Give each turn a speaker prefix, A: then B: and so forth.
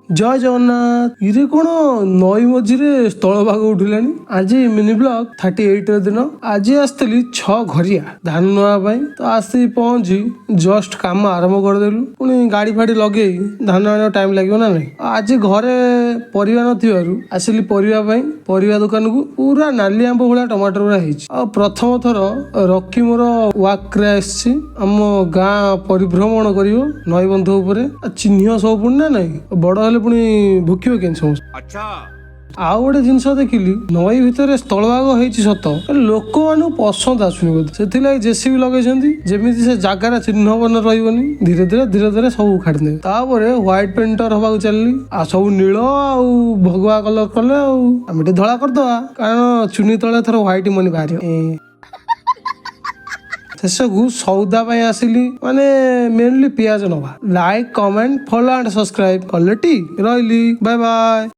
A: ଜୟ ଜଗନ୍ନାଥ। ଇରେ, କଣ ନଈ ମଝିରେ ସ୍ଥଳଭାଗ ଉଠିଲାଣି? ଆଜି ମିନି ବ୍ଲଗ 38ର ଦିନ। ଆଜି ଆସିଥିଲି 6 ଘରିଆ ଧାନ ନେବା ପାଇଁ। ତ ଆସି ପହଞ୍ଚି ଜଷ୍ଟ କାମ ଆରମ୍ଭ କରିଦେଲୁ। ପୁଣି ଗାଡି ଫାଡି ଲଗେଇ ଧାନ ଆଣିବାକୁ ଟାଇମ ଲାଗିବ ନା ନାଇଁ? ଆଜି ଘରେ ପରିବା ନଥିବାରୁ ଆସିଲି ପରିବା ପାଇଁ ପରିବା ଦୋକାନକୁ। ପୁରା ନାଲି ଆମ୍ବ ଭଳିଆ ଟମାଟର ଗୁରା ହେଇଛି। ଆଉ ପ୍ରଥମ ଥର ରକି ମୋର ୱାକରେ ଆସିଛି। ଆମ ଗାଁ ପରିଭ୍ରମଣ କରିବ ନଈ ବନ୍ଧ ଉପରେ। ଆଉ ଚିହ୍ନିବ ସବୁ ପୁଣି ନା ନାଇଁ? ବଡ ହେଲେ ପୁଣି ଭୁକିବ କେମିତି ସମସ୍ତେ? ଆଉ ଗୋଟେ ଜିନିଷ ଦେଖିଲି, ନଈ ଭିତରେ ସ୍ଥଳଭାଗ ହେଇଛି ସତ, ହେଲେ ଲୋକମାନଙ୍କୁ ପସନ୍ଦ ଆସୁନି ବୋଧେ। ସେଥିଲାଗି ଜେସିବି ଲଗେଇଛନ୍ତି, ଯେମିତି ସେ ଜାଗାରେ ଚିହ୍ନ ବର୍ଣ୍ଣ ରହିବନି। ଧୀରେ ଧୀରେ ଧୀରେ ଧୀରେ ସବୁ ଉଖାଡ଼ି ଦେବେ। ତାପରେ ହ୍ୱାଇଟ ପେଣ୍ଟର ହବାକୁ ଚାଲିଲି। ଆଉ ସବୁ ନୀଳ ଆଉ ଭଗବା କଲର କଲେ, ଆଉ ଆମେ ଟିକେ ଧଳା କରିଦବା, କାରଣ ଚୁନି ତଳେ ଥର ହ୍ୱାଇଟ ମନି ବାହାରିବ। ଶେଷକୁ ସଉଦା ପାଇଁ ଆସିଲି, ମାନେ ମେନଲି ପିଆଜ ନବା। Like, comment, follow and subscribe କଲେ ଟି। ରହିଲି, ବାଏ ବାଏ।